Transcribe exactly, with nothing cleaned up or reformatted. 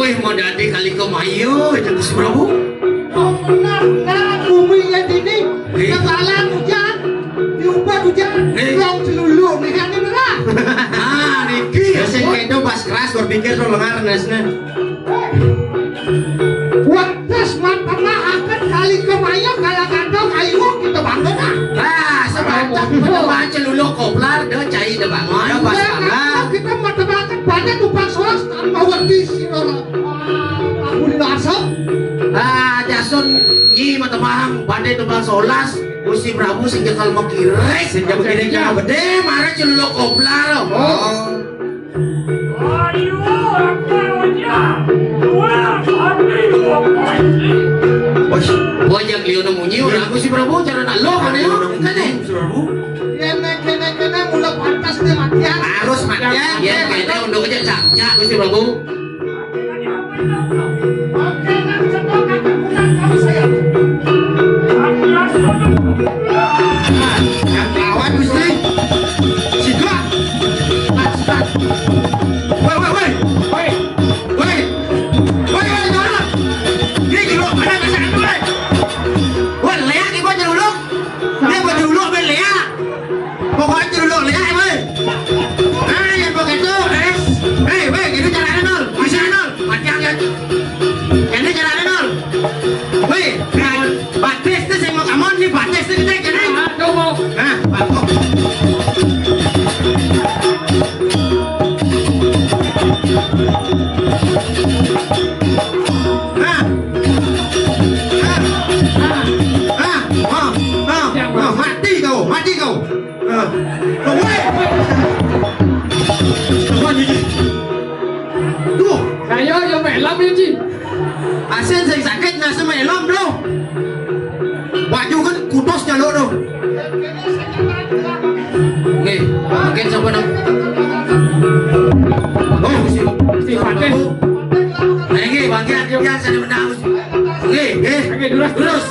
Eh, mau dadi kali kemayu, Gusti Prabu. Oh, benar, benar, bumi ya dini. Eh. Kebalan hujan, diubah hujan, eh. Long celulu, nih, ini benar. Nah, niki. Ya, sing kedo pas keras, berpikir lo lengar, nesne. Wah, terus mata mah akan kali kemayu, kalau kandung ayu kita bangun, ah. Ah, sebanyak, oh, mana baca lulu koplar, dah cai dah bangun. Ya, pas banget. Kita mata mah akan banyak tumpang solas, tambah wedi si orang. Aku di dasar. Ah, jasun nyi mah temahang, badai tumpang solas, Gusti Prabu sing jengkal mengkirek. Sing jago kiri, jago gede, marah celuluk koplar. Oh. Ayo, aku aja. Wah, hati gua polisi. Wah, gua yang liu nemu nyiu, Gusti Prabu, cara nak lo, kan ya? Kan ya? Kene, kene, kene, udah pantas nih matian. Harus matian. Ya, kene untuk aja cak, cak, Gusti Prabu. Yang lawan, Gusti. Sikat. Sikat, sikat. Woi, woi, woi. Woi. Woi. Woi, woi, jangan. Ini jeruk, mana bisa itu, woi? Woi, leak, ibu jeruk. Dia buat jeruk, ben leak. Pokoknya jeruk leak, woi. Eh, yang pakai itu, eh. Eh, woi, itu caranya, Nol. Bisa, Nol. Panjang, ya. Ini caranya, Nol. Woi, nah, batis tuh sing mau kamu nih, batis tuh kita kena. Ah, tuh mau. Nah, bagus. Nah. Nah. Nah. Oh, oh, oh, mati kau, mati kau. Nah. Woi. Apa ini? Duh. Kayo yo melom ya, Ji. Asin sing sakit nasi melom, Bro. Waju kan kutus jaluk tu. Nggih, mungkin sapa nang. Oh, si, si Fatih. Nggih, bagian yang saya menang. Nggih, nggih. Nggih, terus. Terus.